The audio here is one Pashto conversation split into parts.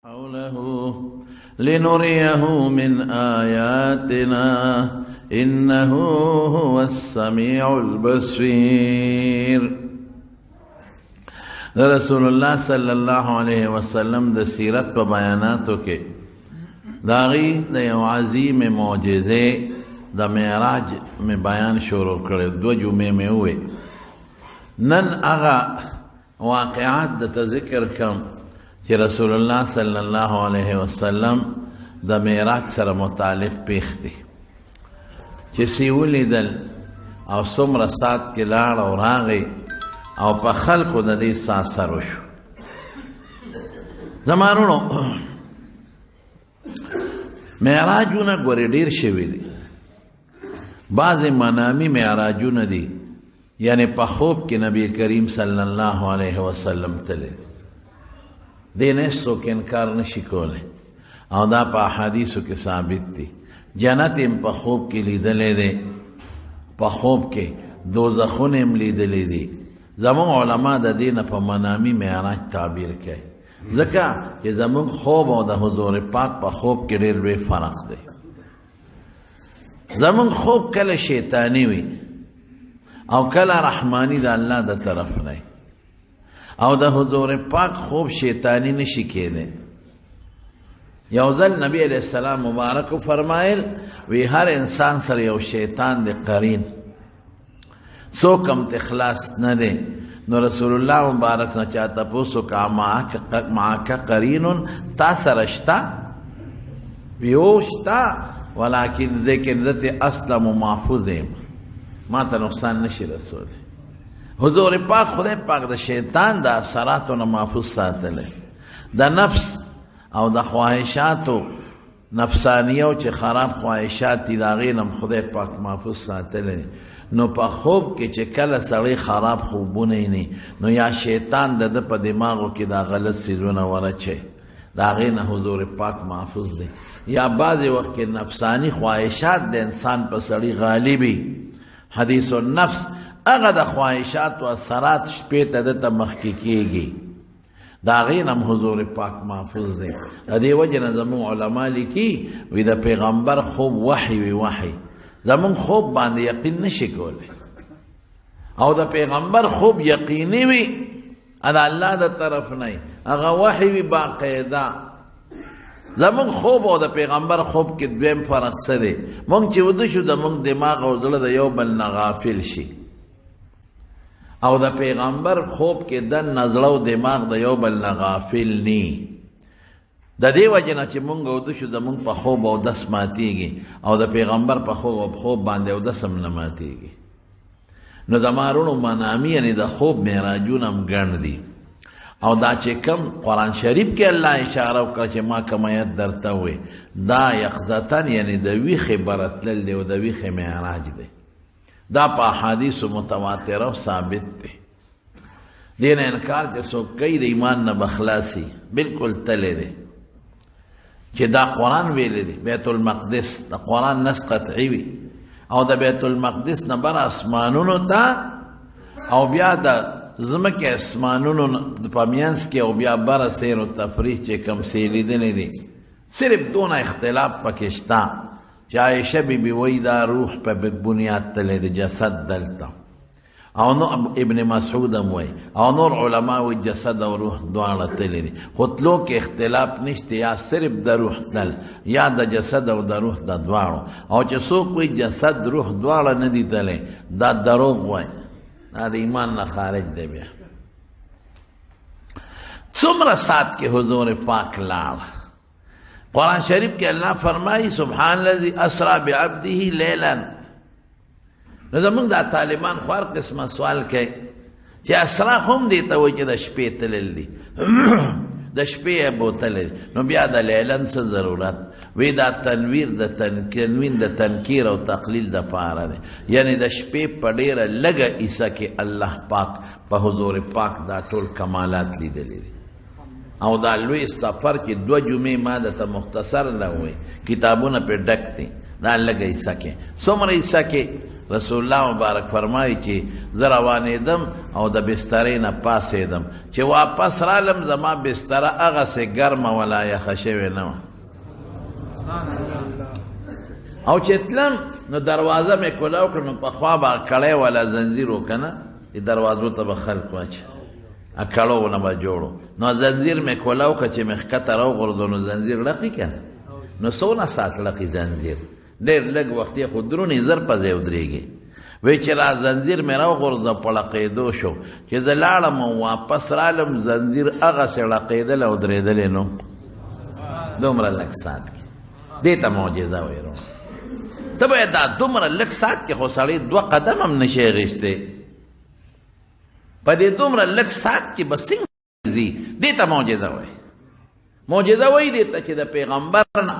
حوله لنريه من آياتنا إنه هو السميع البصير. رسول الله صلی الله علیه وسلم د سیرت په بیاناتو کې د هغې د یو عظیم معجزې د معراج مې بیان شروع کړی، دوه جمعې مې ووې. نن هغه واقعات درته ذکر کړم چې رسول الله صلی الله علیه وسلم د معراج سره متعلق پیښ دي، چې څه ولیدل او څومره ساعت کې لاړ او راغی او په خلکو د دې څه اثر وشو. زما وروڼو، معراجونه ګورې ډېر شوي دي. بعضې منامي معراجونه دي، یعنی په خوب کې نبی کریم صلی الله علیه وسلم تللی، دې نه هېڅوک انکار نشي کولی او دا په احادیثو کې ثابت دي. جنت یې په خوب کې لیدلی دی، په خوب کې دوزخونه یې لیدلی دي. زموږ علما د دې نه په منامي معراج تعبیر کوي، ځکه چې زموږ خوب او د حضور پاک په خوب کې ډېر لوی فرق دی. زموږ خوب کله شیطاني وي او کله رحماني د الله د طرف نه، او د حضور پاک خوب شیطانی نشي کېدی. یو ځل نبی علیہ السلام مبارک فرمایل، وی هر انسان سره یو شیطان دی قرین، څوک هم ته خلاص نه دی. نو رسول الله مبارک نه چا تپوس وکړه، معک قرین، تا سره شته؟ وی هو شته، ولکن لیکن زه ترې اسلم و محفوظ یم، ما ته نقصان نشي رسولی. حضور پاک خدای پاک د شیطان د اثراتو نه محفوظ ساتلی، د نفس او د خواهشاتو نفسانیو چې خراب خواهشات دي د هغې نه هم خدای پاک محفوظ ساتلی. نو په خوب کې چې کله سړی خراب خوبونه ویني، نو یا شیطان د ده په دماغو کې دا غلط څیزونه ورچوي، د هغې نه حضور پاک محفوظ دی. یا بعضې وخت کې نفساني خواهشات د انسان په سړي غالبي، حدیث النفس هغه د خواهشاتو اثرات شپې ته ده ته مخکې کېږي، د هغې نه هم حضور پاک محفوظ دی. د دې وجې نه زموږ علما لیکي، وي د پیغمبر خوب وحی وي، وحی زموږ خوب باندې یقین نشي کولی، او د پیغمبر خوب یقیني وي، د الله د طرف نه هغه وحی وي باقاعده. زموږ خوب او د پیغمبر خوب کې دویم فرق څه دی؟ موږ چې وده شو زموږ دماغ او زړه د یو بل نه غافل شي، او د پیغمبر خوب کې دننه زړه او دماغ د یو بل نه غافل نی. د دې وجې نه چې موږ وده شو زموږ په خوب اودس ماتېږي، او د پیغمبر په خوب او خوب باندې اودس هم نه ماتېږي. نو زما وروڼو، منامي یعنې د خوب معراجونه هم ګڼ دي. او دا چې کم قرآن شریف کې الله اشاره وکړه چې ما کوم آیت درته ووی، دا یقظتاً یعنې د ویښې بره تلل دی او د ویښې معراج دی. دا په احادیثو متواتره او ثابت دی. دې نه انکار چې څوک کوي د ایمان نه به خلاصي، بالکل تللی دی. چې دا قرآن ویلی دی، بیت المقدس د قرآن نص قطعي وي، او د بیت المقدس نه بر اسمانونو ته، او بیا د ځمکې اسمانونو په منځ کې، او بیا بر سیر و تفریح چې کوم څه لیدلی دی. صرف دونه اختلاف پکې شته چې عایشه بي بي وایي دا روح په بنیاد تللی دی، جسد دلته، او نو ابن مسعود هم وایي، او نور علما وایي جسد او روح دواړه تللی دي. خو تلو کې اختلاف نشته، یا صرف د روح تلل یا د جسد او د روح د دواړو. او چې څوک وایي جسد روح دواړه نه دي تللی، دا دروغ وایي، دا د ایمان نه خارج دی. بیا څومره ساعت کې حضور پاک لاړ؟ قرآن شریف کې الله فرمایي سبحان الذي اسرا بعبده لیلا. نو زمونږ دا طالبان خو هر قسمه سوال کوي چې اسرا خو هم دې ته وایي چې د شپې تلل دي، د شپې یې بوتلل دي، نو بیا د لیلا څه ضرورت؟ وی دا تنویر د تنوین د تنکیر او تقلیل د پاره دی، یعنی د شپې په ډېره لږه حصه کې الله پاک په حضور پاک دا ټول کمالات لیدلي دي. او دا لوی سفر چې دوه جمعې ما درته مختصر نه ووایي، کتابونه پرې ډک دي، دا لږه حصه کې څومره حصه کې رسول الله مبارک فرمایي چې زه روانېدم او د بسترې نه پاڅېدم، چې واپس رالم زما بستره هغسې ګرمه ولا یخه شوې نه وه. او چې تلم نو دروازه مې کولاو کړه، نو پخوا به کړی والا زنځیر و که نه، دې دروازو ته به خلک واچوي، کړو نه به جوړو، نو زنځیر مې کولاو کړه چې مې ښکته راوغورځو نو زنځیر ړقي که نه، نو څونه ساعت ړقي زنځیر، ډېر لږ وخت یې خو درونې زر په ځای ودرېږي. وی چې را زنځیر مې راوغورځه په ړقېدو شو، چې زه لاړم او واپس رالم زنځیر هغسې ړقېدل او درېدلی نو دومره لږ ساعت کې. دې ته معجزه وایي وروڼه. ته به دا دومره لږ ساعت کې خو سړی دوه قدم هم نه شي اخیستی، په دې دومره لږ ساعت کې به څنګه ځي؟ دې ته معجزه وایي. معجزه وایي دې ته چې د پیغمبر نه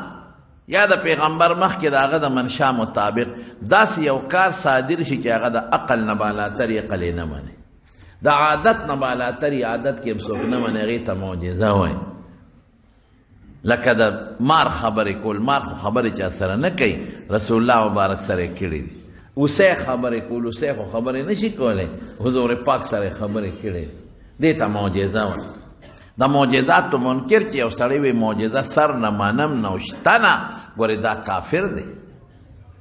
یا د پیغمبر مخکې د هغه د منشا مطابق داسې یو کار صادر شي چې هغه د عقل نه بالاتر یې عقل یې نه مني، د عادت نه بالاتر یې عادت کې هم څوک نه مني، هغې ته معجزه وایي. لکه د مار خبرې کول، مار خو خبرې چا سره نه کوي، رسول الله مبارک سره یې کړې دي. اوسه خبرې کول، اوسه خو خبرې نه شي کولی، حضور پاک سره یې خبرې کړې دي، دې ته معجزه وایي. د معجزاتو منکر چې یو سړی وي معجزه سر نه منم نه شته نه، ګورې دا کافر دی.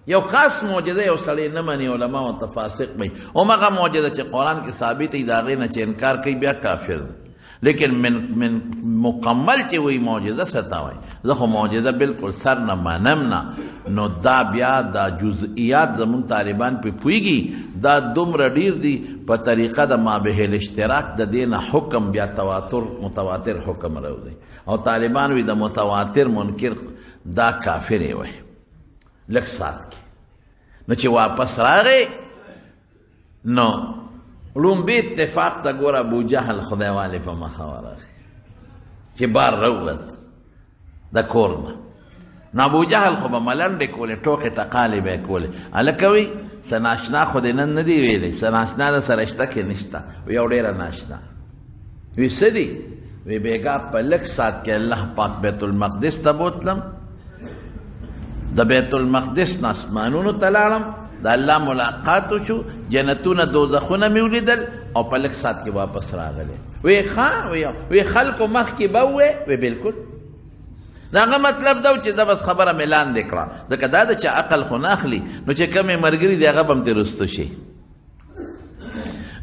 یو خاص معجزه یو سړی نه مني، علما ورته فاسق وایي. همغه معجزه چې قرآن کې ثابته وي د هغې نه چې انکار کوي بیا کافر دی. لیکن من مکمل چې وایي معجزه څه ته وایي، زه خو معجزه بالکل سر نه منم نه، نو دا بیا دا جزئیات زموږ طالبان پې پوهېږي، دا دومره ډېر دي په طریقه د ما به الاشتراک د دې نه حکم بیا تواتر متواتر حکم راوځي، او طالبان وي د متواتر منکر دا کافر یې وایي لږ ساعت کې. نو چې واپس راغی نو لومبی اتفاق ته ګوره ابو جهل خدای والې په مخه ورغی چې بار راووت د کور نه. نو ابو جهل خو به ملنډې کولې، ټوقې ټقالې به یې کولې، هلکه وي څه ناشنا خو دې نن نه دي ویلې، څه ناشنا د سره شته کې نشته؟ وي یو ډېره ناشنا. وي څه دي؟ وي بېګا په لږ ساعت کې الله پاک بیت المقدس ته بوتلم، د بیت المقدس نه اسمانونو ته لاړم، د الله ملاقات وشو، جنتونه دوزخونه مې ولیدل او په لږ ساعت کې واپس راغلی. وی ښه، وی خلکو مخکې به ووې؟ وی بالکل. د هغه مطلب دا و چې زه بس خبره مې لاندې کړه، ځکه دا ده چې عقل خو نه اخلي، نو چې کومې ملګري دي هغه به هم ترې وروسته شي.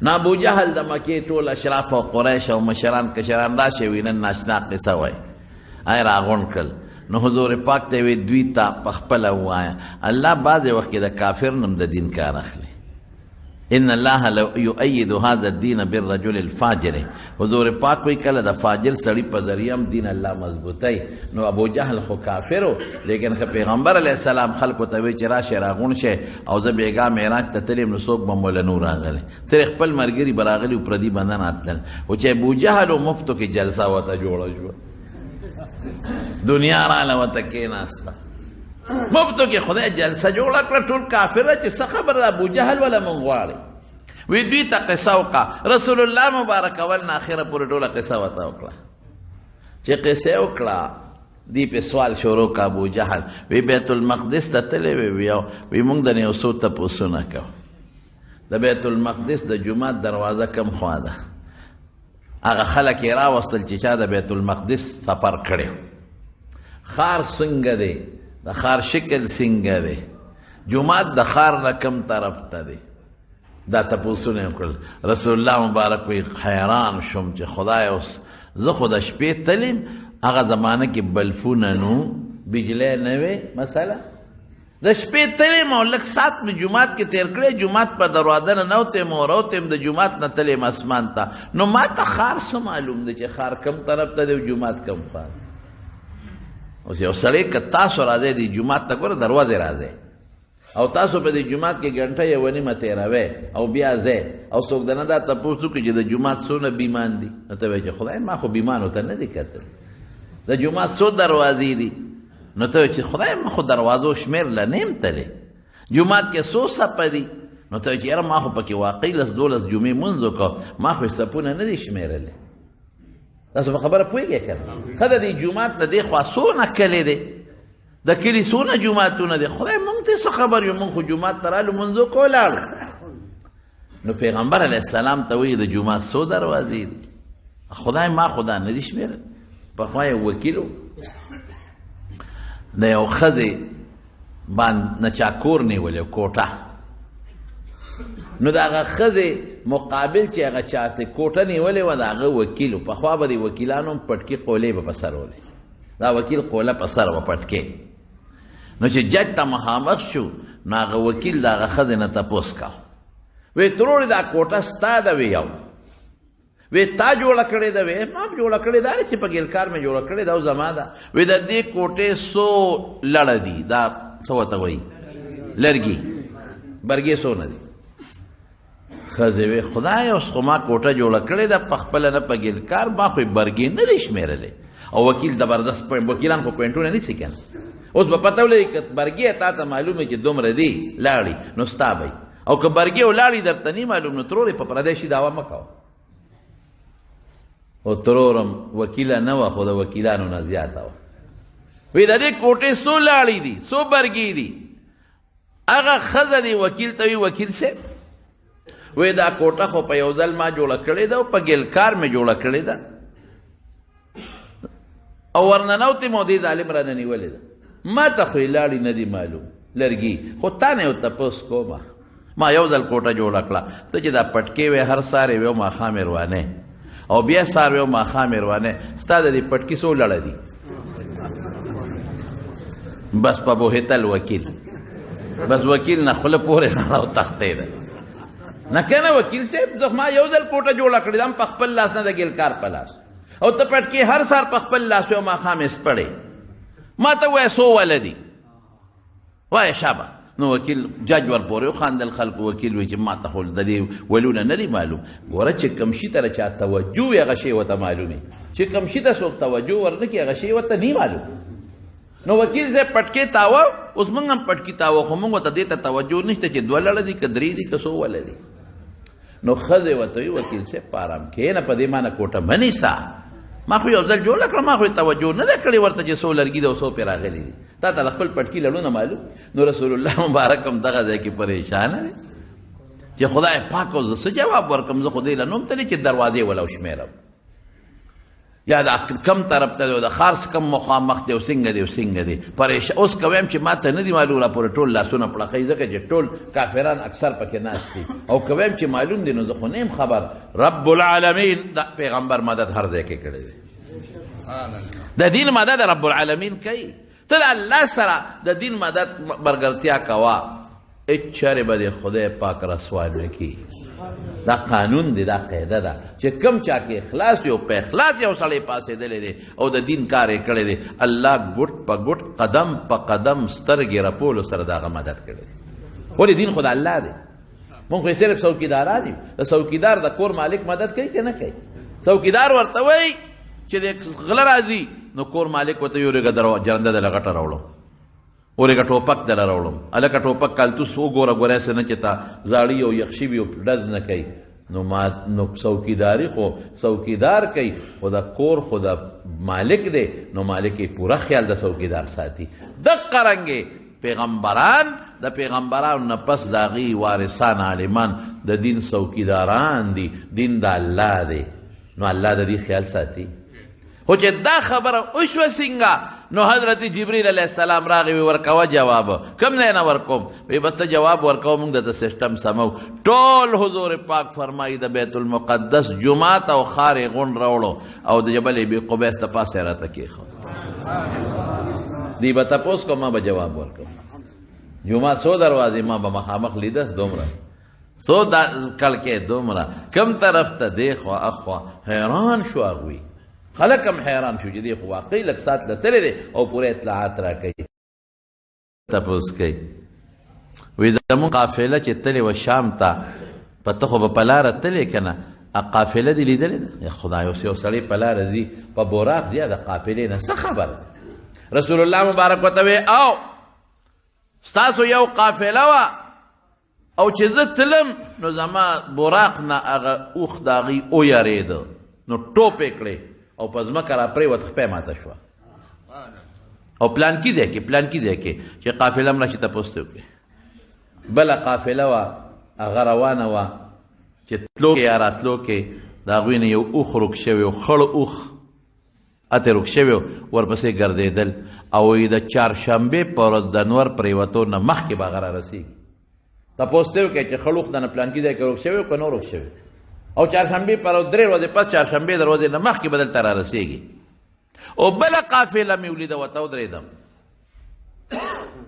نو ابو جهل د مکې ټول اشراف او قریش او مشران کشران راشي، وي نن ناشنا قصه وایي، ای راغونډ کړل. نو حضور پاک ته وی دوی ته په خپله ووایه، الله بعضې وخت کې د کافر نوم د دین کار اخلي. ان الله لو یؤید هذا الدین بالرجل الفاجر. حضور پاک وی کله د فاجر سړي په ذریعه هم دین الله مضبوطی. نو ابو جهل خو کافر و، لیکن که پیغمبر علیه السلام خلکو ته وی چې راشئ راغونډ شئ او زه بېګا معراج ته تللی یم، نو څوک به مو له نور راغلی، ترې خپل ملګري به راغلي و، پردي به نه راتلل. خو چې ابو جهل و مفتو کې جلسه ورته جوړه شوه، دنیا راله ورته کېناسته، مفتو کې خدای جلسه جوړه کړه، ټول کافر چې څه خبره ده، ابو جهل ولا مونږ غواړي. وی دوی ته قصه وکړه، رسول الله مبارک اول نه اخره پورې ټوله قصه ورته وکړه. چې قصه وکړه دی په سوال شروع کړه ابو جهل، وی بیت المقدس ته تللی وی، وی مونږ د نه یو څو تپوسونه کوو، د بیت المقدس د جومات دروازه کم خوا ده؟ هغه خلک یې راوستل چې چا د بیت المقدس سفر کړی، ښار څنګه دی، د ښار شکل څنګه دی، جومات د ښار نه کم طرف ته دی، دا تپوسونه یې وکړل. رسول الله مبارک وی حیران شوم چې خدای اوس زه خو د شپې تلم، هغه زمانه کې بلفونه نو بجلی نه وې، مثلا د شپې تلم او لږ ساعت مې جومات کې تېر کړی، جومات په دروازه ننوتم او راوتم، د جومات نه تلم اسمان ته، نو ما ته ښار څه معلوم دی چې ښار کم طرف ته دی او جومات کم ښار. اوس یو سړی که تاسو راځئ دې جومات ته، ګوره دروازې راځئ او تاسو په دې جومات کې ګنټه یوه نیمه تېروئ او بیا ځئ، او څوک درنه دا تپوس وکړي چې د جومات څونه بیمان دي، نو ته وایې چې خدای ما خو بیمانو ته نه دي کتل، د جومات څو دروازې دي، نو ته وایې چې خدای ما خو دروازو شمېر له نه یم تللی، جومات کې څو سپه دي، نو ته وایې چې یاره ما خو پکې واقعي لس دولس جمعې مونځ وکړ، ما خو یې سپونه نه دي شمېرلې. تاسو په خبره پوهېږئ که نه؟ ښه د دې جومات نه دې خوا څونه کلی دی، د کلي څونه جوماتونه دي، خدای مونږ ته څه خبر یو، مونږ خو جومات ته رالو لمونځ وکړو ولاړو. نو پیغمبر علیه السلام ته وایي د جومات څو دروازې دي؟ خدای ما خدا نه دي شمېرل. پخوا یو وکیل و، د یو ښځې باندې نه چا کور نیولی کوټه، نو د هغه ښځې مقابل چې هغه چاته کوټه نیولې وه د هغه وکیل و. پخوا به د وکیلانو هم پټکي قولې به په سر ولې، دا وکیل قوله په سر وه پټکې. نو چې جج ته مخامخ شو نو هغه وکیل د هغه ښځې نه تپوس کاوه، وی ترورې دا کوټه ستا ده؟ وی یو. وی تا جوړه کړې ده؟ وی ما هم جوړه کړې ده چې په ګیلکار مې جوړه کړې ده او زما ده. وی د دې کوټې څو لړه دي، دا څه ورته وایي، لرګي برګې څونه دي؟ ښځې وی خدای اوس خو ما کوټه جوړه کړې ده په خپله نه په ګیلکار، ما خو یې برګې نه دي شمېرلې. او وکیل زبردست وکیلان خو پوینټونه نیسي که نه، اوس به پته ولګي که برګې تا ته معلومه چې دومره دي لاړې نو ستا به وي، او که برګې او لاړې درته نه معلوم نو ترورې په پردی شي دعوه مه کوه. او ترورم وکیله نه وه خو د وکیلانو نه زیاته وه. وی د دې کوټې څو لاړې دي، څو برګې دي؟ هغه ښځه دې وکیل ته وی وکیل صاحب وی دا کوټه خو په یو ځل ما جوړه کړې ده او په ګیلکار مې جوړه کړې ده او ورننوتې مو دې ظالم رانه نیولې ده، ما ته خو یې لاړې نه دي معلوم لرګي، خو تا نه یو تپوس کومه، ما یو ځل کوټه جوړه کړه، ته چې دا پټکې وې هر سهار یې وې او ماښام یې روانې او بیا سهار وې او ماښام یې روانې، ستا د دې پټکي څو لړه دي؟ بس په بوهتل وکیل، بس وکیل نه خوله پورې راړه او تختې ده. نه که نه وکیل صاحب زه ما یو ځل کوټه جوړه کړې ده هم په خپل لاس نه د ګیلکار په لاس، او ته پټکې هر سهار په خپل لاس وې او ماښام یې سپړې، ما ته ووایه څو وله دي؟ وایه شابه. نو وکیل جج ورپورې وخاندل، خلکو وکیل وی چې ما ته خو د دې ولونه نه دي معلوم. ګوره چې کوم شي ته چا توجه وي هغه شی ورته معلومي، چې کوم شي ته څوک توجه ورنه کړي هغه شی ورته نه معلوم. نو وکیل صاحب پټکې تاوه، اوس موږ هم پټکي تاوه، خو موږ ورته دې ته توجه نشته چې دوه لړه دي که درې دي که څو وله دي. نو ښځې ورته وایي وکیل صاحب په ارام کښېنه، په دې مانه کوټه مه نیسه، ما خو یو ځل جوړه کړه، ما خو یې توجه نه ده کړې ورته چې څو لرګي ده او څو پرې راغلي دي، تا ته د خپل پټکي لړونه معلوم. نو رسول الله مبارک هم دغه ځای کې پریشانه دی چې خدای پاک اوس زه څه جواب ورکړم، زه خو دې له نه تللی چې دروازې وله وشمېرم، یا دا کم طرف ته دی او د ښار څخه کم مخامخ دی او څنګه دی او څنګه دی. پریشان اوس که وایم چې ما ته نه دي معلوم، راپورې ټول لاسونه پړقوي ځکه چې ټول کافران اکثر پکې ناست دي، او که وایم چې معلوم دی نو زه خو نه یم خبر. رب العالمین د پیغمبر مدد هر ځای کې کړی دی، د دین مدد رب العالمین کوي. ته د الله سره د دین مدد برګرتیا کوه، هېڅ چېرې به دې خدای پاک رسوا نه کړي. دا قانون دی، دا قاعده ده چې کم چا کې اخلاص یو په اخلاص یو سړی پاڅېدلی دی او د دین کار یې کړی دی، الله ګوټ په ګوټ قدم په قدم سترګې رپولو سره د هغه مدد کړی دی. ولې دین خو د الله دی، مونږ خو یې صرف څوکیداران یو. د څوکیدار د کور مالک مدد کوي که نه کوي؟ څوکیدار ورته وایي چې د غله راځي نو کور مالک ورته وایي ورېږه جرنده دله غټه راوړم، ورېږه ټوپک دله راوړم، هلکه ټوپک کالتوس وګوره ګوره هسې نه چې تا زاړي او یخ شوي او ډز نه کوي. نو ما نو څوکیداري خو څوکیدار کوي، خو د کور خو د مالک دی، نو مالک یې پوره خیال د څوکیدار ساتي. دقه رنګې پیغمبران د پیغمبرانو نه پس د هغوی وارثان عالمان د دین څوکیداران دي، دین د الله دی، نو الله د دې خیال ساتي. خو چې دا خبره وشوه څنګه، نو حضرت جبرئیل علیه السلام راغی وی ورکوه جواب، کوم ځای نه ورکوم؟ وی بس ته جواب ورکوه، موږ درته سیسټم سمو. ټول حضور پاک فرمایي د بیت المقدس جومات او ښار یې غونډ راوړو او د جبل ابي قبیس د پاسه یې راته کېښود. دی به تپوس کوم، ما به جواب ورکوم. جومات څو دروازې ما به مخامخ لیده، دومره څو کړکۍ دومره، کم طرف ته دی خوا اخوا. حیران شو هغوی، خلک هم حیران شو چې دی خو واقعي لږ ساعت له تللی دی او پوره اطلاعات راکوي. تپوس کوي وایي زموږ قافله چې تللې وه شام ته، په ته خو به په لاره تللې که نه، قافله دې لیدلې ده؟ یا خدای اوس یو سړی په لاره ځي په براق ځي، د قافلې نه څه خبر؟ رسول الله مبارک ورته وایي او ستاسو یو قافله وه او چې زه تلم نو زما براق نه هغه اوښ د هغوی ویرېده، نو ټوپ یې کړې او په ځمکه راپرېوت، خپه ماته شوه. او پلان کې ځای کې، پلان کې ځای کې چې قافله هم راشي تپوس ترې وکړي. بله قافله وه، هغه روانه وه، چې تلو کې یا راتلو کې د هغوی نه یو اوښ ورک شوی و، خړ اوښ اتې ورک شوی و، ورپسې ګرځېدل. او وایي د چهارشنبې په ورځ د نور پرېوتو نه مخکې به هغه رارسېږي. تپوس ترې وکړي چې خړ اوښ دنه پلان کې ځای کې ورک شوی و که نه ورک شوی؟ او چهارشنبې پر ورځ درې ورځې پس چهارشنبې د ورځې نه مخکې به دلته رارسېږي. او بله قافله مې ولیده، ورته ودرېدم.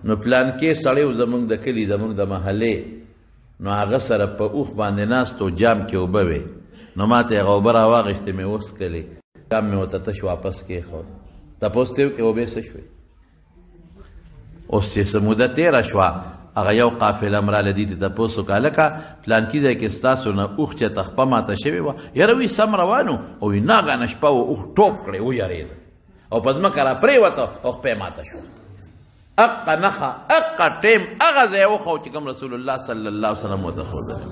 نو پلان کې سړی و زمونږ د کلي، زمونږ د محلې، نو هغه سره په اوښ باندې ناست و، جام کې اوبه وې. نو ما ته یې هغه اوبه راواخیستې، مې وڅکلې، جام مې ورته تش واپس کېښود. تپوس ترې وکړې اوبه څه شوې؟ اوس چې څه موده تېره شوه، هغه یو قافله هم راله، دې ته تپوس وکړه، هلکه پلانکي ځای کې ستاسو نه اوښ چېرته خپه ماته شوې وه؟ یاره وي سم روان و، او وي ناګهانه شپه وه، اوښ ټوپ کړی، ویرېده او په ځمکه را پرېوته او خپه یې ماته شوه. اقا نخه، اقا ټیم، هغه ځای وښو چې کوم رسول الله صلی الله علیه وسلم ورته ښودلی.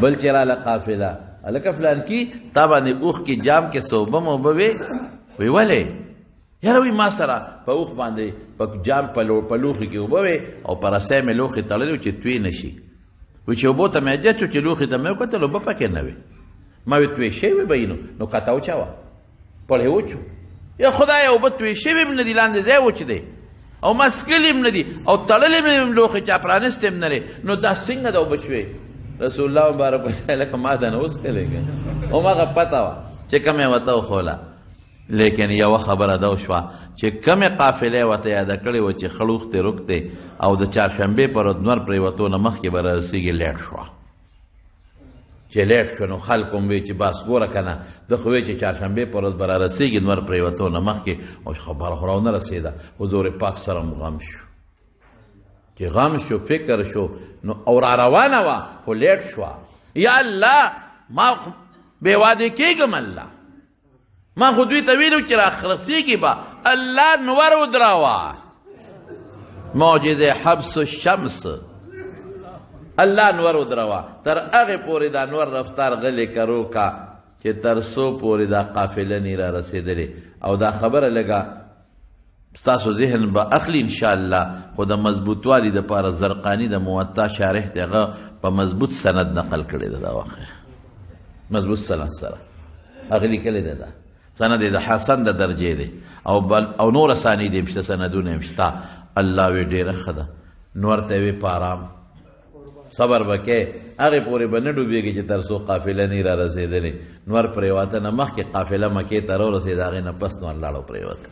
بل چې راله قافله، هلکه فلانکي تا باندې اوښ کې جام کې څه اوبه موبه وې؟ وی ولې؟ یاره وی ما سره په اوښ باندې په جام په لوښي کې اوبه وې او په رسۍ مې لوښي تړلی و چې توی نه شي. وی چې اوبو ته مې حاجت و، چې لوښي ته مې وکتل اوبه پکې نه وې. ما وی توی شوې به یې، نو کته وچوه، پړې وچو. یا خدایه اوبه توی شوې هم نه دي، لاندې ځای وچ دی او ما څکلي هم نه دي او تړلې مې هم لوښي چا پرانیستې هم نه دی، نو دا څنګه دا اوبه شوې؟ رسول الله مبارک ورته لکه ما دا نه وڅکلې که نه، هماغه پته وه چې کومه یې ورته وښوله. لیکن یوه خبره دا وشوه چې کومې قافلې ورته یاده کړې وه چې خړ اوښ ترې روک دی او د چهارشنبې پر ورځ نور پرېوتو نه مخکې به رارسېږي، لیټ شوه. چې لیټ شو نو خلکو هم وی چې بس ګوره که نه، ده خو وی چې چهارشنبې پر ورځ به رارسېږي نور پرېوتو نه مخکې، او خبره خو راونه رسېده. حضور پاک سره هم غم شو، چې غم شو فکر شو، نو او را روانه وه خو لیټ شوه. یا الله ما بې وعدې کېږم، الله ما خو دوی ته ویلو چې راخرسېږي به، الله نور ودراوه. معجزه حبس الشمس، الله نور ودراوه. تر هغې پورې دا نور رفتار غلی کرو کا چې تر څو پورې دا قافله نه را رسېدلې. او دا خبره لږه ستاسو ذهن به اخلي انشاءالله، خو د مضبوطوالي دپاره زرقاني د موطا شارح دی، هغه په مضبوط سند نقل کړی ده. دا واقعه مضبوط سند سره هغه لیکلی دی، دا سند یې د حسن د درجې دی او بل او نور اسانید یې هم شته، سندونه یې هم شته. الله وی ډېره ښه ده، نور ته یې وی په ارام صبر به کوې، هغې پورې به نه ډوبېږي چې تر څو قافله نه را رسېدلې. نور پرېواته نه مخکې قافله مکې ته راورسېده، هغې نه پس نور لاړو پرېوته.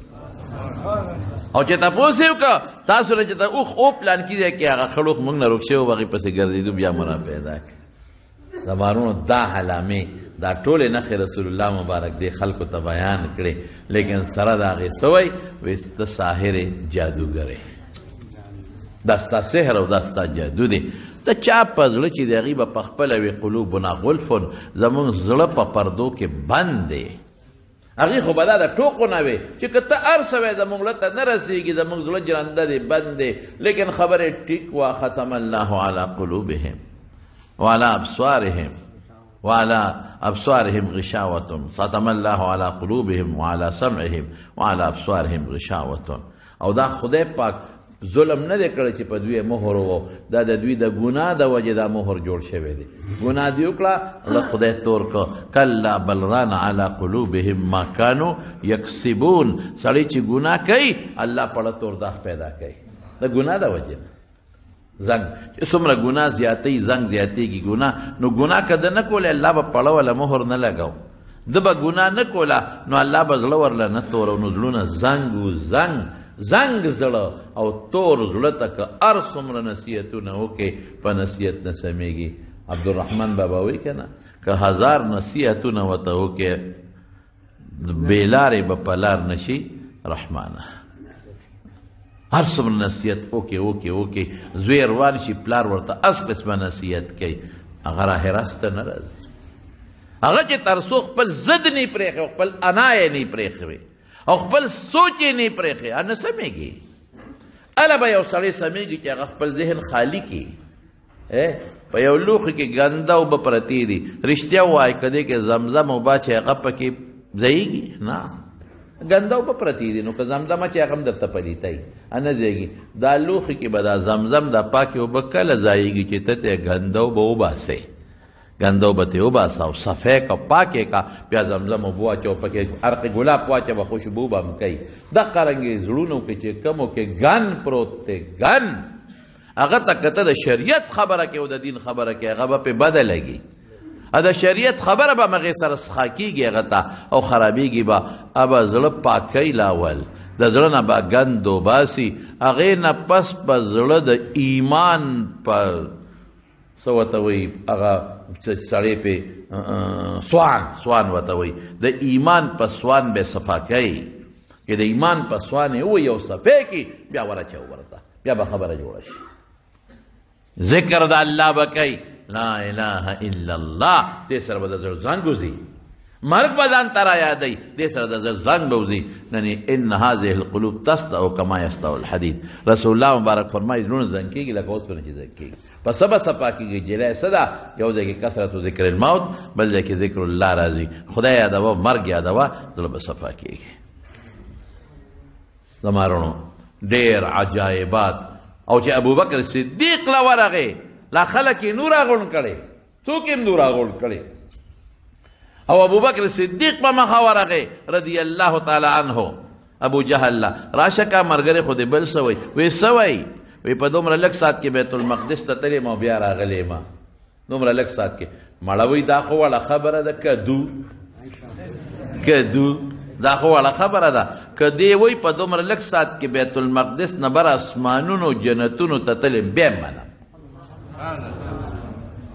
او چې تپوس یې وکړه تاسو له چې ته اوښ او پلانکي ځای کې هغه خړ اوښ موږ نه ورک شوی و، هغې پسې ګرځېدو، بیا مو را پیدا کړ. زمانونو دا علامې دا ټولې نښې رسول الله مبارک دې خلکو ته بیان کړې، لیکن سره د هغې څه وایي؟ وایي ته ساحر یې، جادوګر یې، دا ستا سحر او دا ستا جادو دی. د چا په زړه چې د هغې به په خپله وي قلوبنا غلف، زمونږ زړه په پردو کې بند دی. هغې خو به دا د ټوقو نه وي چې که ته هر څه وایې زمونږ زړه ته نه رسېږي، زمونږ زړه ژرنده دی، بند دی. لیکن خبرې ټیک وه، ختم الله علی قلوبهم وعلى أبصارهم وعلى أبصارهم غشاوة، ختم الله على قلوبهم وعلى سمعهم وعلى أبصارهم غشاوة. او دا خدای پاک ظلم نه دی کړی چې په دوی مهر وو، دا د دوی د ګناه د وجې دا مهر جوړ شوی دی. ګناه دې وکړه، له خدای تور کړ. کلا بل ران علی قلوبهم ما کانوا یکسبون. سړی چې ګناه کوي الله پړه تور داغ پیدا کوي د ګناه د وجې نه. زنګ چې څومره ګناه زیاتوي زنګ زیاتېږي ګناه، نو ګناه که ده نه کولی الله به پړه وله مهر نه لګاو، ده به ګناه نه کوله نو الله به زړه ورله نه تورو، نو زړونه زنګ و زنګ زنګ زړه او تور زړه ته که هر څومره نصیحتونه وکړې په نصیحت نه سمېږي. عبدالرحمن بابا وایي که نه، که هزار نصیحتونه ورته وکړې بې لارې به په لار نه شي رحمانه. هر څومره نصیحت وکړې وکړې وکړې، زوی روان شي پلار ورته اس قسمه نصیحت کوي، هغه راه راسته نه راځي. هغه چې تر څو خپل ضد نه پرېښی او خپل انا یې نه پرېښې او خپل سوچ یې نه پرېښی، نه سمېږي. هله به یو سړی سمېږي چې هغه خپل ذهن خالي کړي. په یو لوښي کې ګنده اوبه پرتې دي، رښتیا ووایي که دې کې زمزم اوبه چې هغه پکې ځایېږي نه، ګنده اوبه پرتې دي، نو که زمزم اچوې هغه هم درته پلیتوي، نه ځایږي. دا لوښي کې به دا زمزم دا پاکې اوبه کله ځایږي چې ته ترې ګنده اوبه وباسې، ګنده اوبه ترې وباسه او صفا یې کړه، پاک یې کړه، بیا زمزم اوبه واچوه پکې، عرق ګلاب واچوه، خوشبو به هم کوي. دقه رنګې زړونو کې چې کومو کې ګن پروت دی، ګن هغه ته که ته د شریعت خبره کوې او د دین خبره کوې، هغه به پرې بده لګي. د شریعت خبره به مغې سره سخا کېږي هغه ته او خرابېږي به. ابه زړه پاکوي لاول، د زړه نه به ګند وباسي، هغې نه پس به زړه د ایمان په څه ورته وایي، هغه سړی پې سوان، سوان ورته وایي، د ایمان په سوان به صفا کوي. چې د ایمان په سوان یې ووایي او صفا کړي، بیا ورچوه ورته، بیا به خبره جوړه شي. ذکر د الله به کوي، لا اله الا الله، دې سره به د زړه زنګ وځي، مرګ به ځان ته رایادوي، دې سره د زړه زنګ به وځي. یعنې ان هذه القلوب تصدع کما یصدع الحدید. رسول الله مبارک فرمایي زړونه زنګ کېږي لکه اوسپنه چې زنګ کېږي. په څه به صفا کېږي؟ جلای څه ده؟ یو ځای کې کثرت ذکر الموت، بل ځای کې ذکر الله راځي. خدای یادوه، مرګ یادوه، زړه به صفا کېږي. زما وروڼو ډېر عجایبات. او چې ابوبکر صدیق له ورغی، لا خلک یې نور راغونډ کړي، څوک یې هم نور راغونډ کړي، او ابوبکر صدیق په مخه ورغی رضی الله تعالی عنه. ابو جهل له راشه کا مرګرې خو دې بل څه وایي؟ وایي څه وایي؟ وایي په دومره لږ ساعت کې بیت المقدس ته تللی یم او بیا راغلی یم، دومره لږ ساعت کې. مړه وایي دا خو وړه خبره ده، کدو کدو دا خو وړه خبره ده، که دی وایي په دومره لږ ساعت کې بیت المقدس نه بر اسمانونو جنتونو ته تللی یم، بیا یې منم.